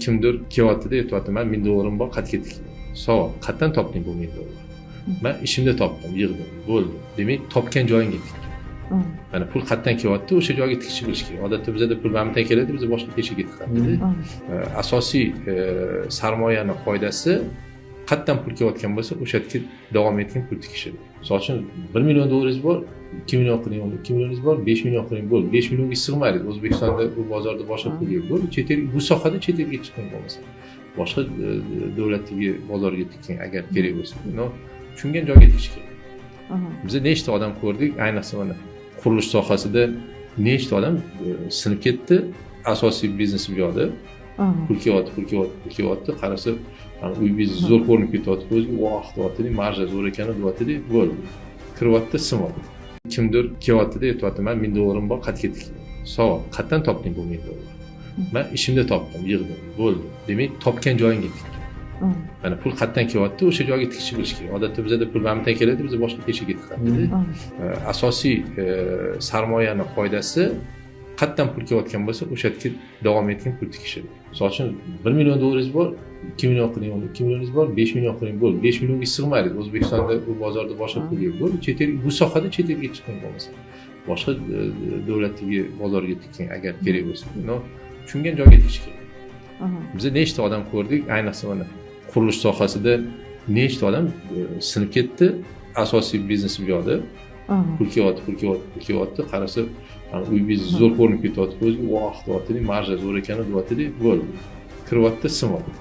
Kimdir kelyaptida, aytyapti, man 1000 dollarim bor, qayerga ketdik? Savol, qayerdan topding bu 1000 dollar? Man ishimda topdim, yig'dim, bo'ldi. Demak, topgan joyingga tik. Mana pul qayerdan kelyapti, o'sha joyga tikishni bilish kerak. Odatda bizada pul mana bundan keladi, biz boshqa teshaga tiqamiz. Asosiy sarmoyani foydasi qayerdan pul kelayotgan bo'lsa, o'sha yerga davom etgan pul tikishi. Misol uchun 1 million dollaringiz bor, 2 million qiling, 2 millioningiz bor, 5 million qiling, bo'ldi. 5 millionga sig'maydi. O'zbekistonda bu bozorda boshqa pul yo'q. Bo'ldi, chet el, bu sohada chet elga chiqing bo'lmasa. Boshqa davlatdagi bozorga tiking agar kerak bo'lsa. No, tushungan joyga tikish kerak. Biz nechta odam ko'rdik, ayniqsa mana qurilish sohasida nechta odam sinib ketdi, asosiy biznes bu yoqda. Pul kelyapti, pul kelyapti, pul kelyapti, qarasa uy biznes zo'r ko'rinib ketyapti, ko'zga voh deyapti, marja zo'r ekan deyapti, bo'ldi. Kiryapti, sinyapti. Kimdir kelyapti-da, aytyapti, man 1000 dollarim bor, qayerga ketdik? Savol, qayerdan topding bu 1000 dollar? Man ishimda topdim, yig'dim, bo'ldi. Demak, topgan joyingga tik. Mana pul qayerdan kelyapti, o'sha joyga tikishni bilish kerak. Odatda bizada pul mana bundan keladi, biz boshqa teshaga tiqamiz. Asosiy sarmoyani foydasi qayerdan pul kelayotgan bo'lsa, o'sha yerga davom etgan pul tikishi. Misol uchun 1 million dollaringiz bor, 2 million qiling, 2 millioningiz bor, 5 million qiling, bo'ldi. 5 millionga sig'maydi. O'zbekistonda bu bozorda boshqa pul yo'q. Bo'ldi, chet el, bu sohada chet elga chiqing bo'lmasa. Boshqa davlatdagi bozorga tiking agar kerak bo'lsa. No, tushungan joyga tikish kerak. Biz nechta odam ko'rdik, ayniqsa mana qurilish sohasida nechta odam sinib ketdi, asosiy biznes bu yoqda. Pul kelyapti, pul kelyapti, pul kelyapti, qarasa uy biznes zo'r ko'rinib ketyapti, ko'zga voh deyapti, marja zo'r ekan deyapti, bo'ldi. Kiryapti, sinyapti.